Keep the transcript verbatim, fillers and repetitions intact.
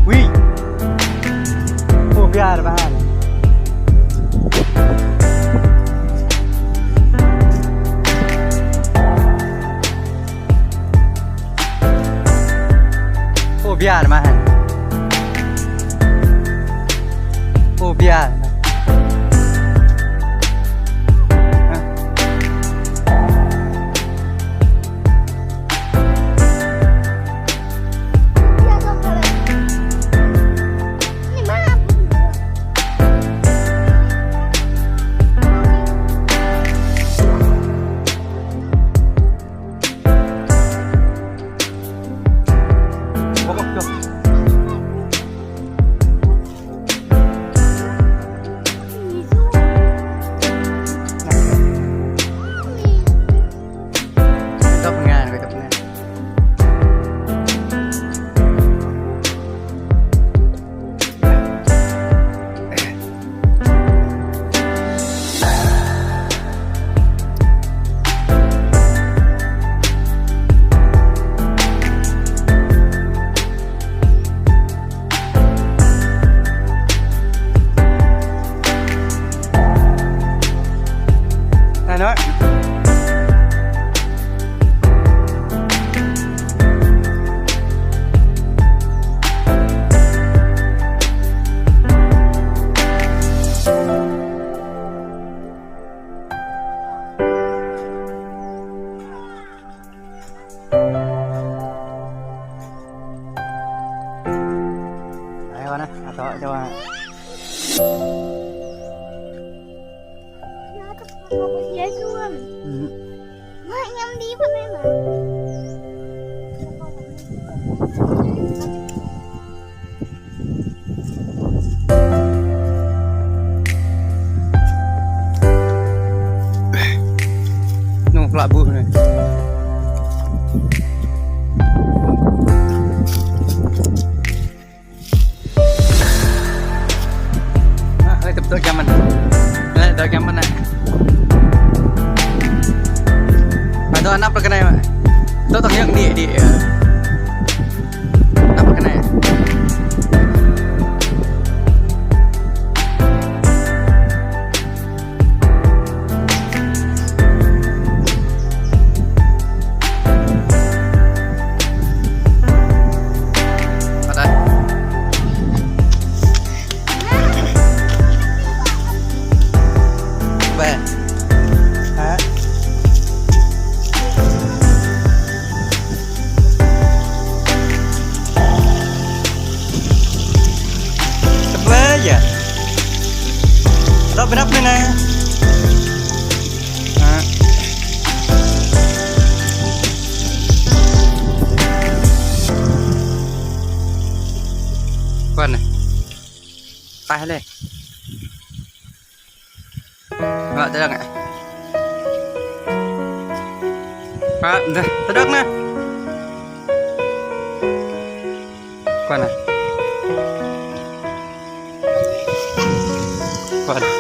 Ui. Ơ, biar bahan. Ơ, biar bahan. Ơ, biar. Hà Nội. Ayo, nah, atau coba. Ya, tuh, apa sih ya, Juan? Hmm. Mak, nyam di mana, Mak? Nô, plă ƀuh anai. Ah, anai tơpă tơ̆ kiăng mơ̆n. Anai tơ̆ kiăng mơ̆n anai. Ƀă tơ̆ anăp ră kơ anai mă. Tơ̆ tơ̆ kiăng đĭ đĭ. Anăp ră kơ anai. Tơpă yơh. Tơpă anăp anai. Ha. Kuan anai. Tah lĕ. Ƀă tơdang ah. Ƀă, dah, tơdang anai. Kuan anai. Kuan.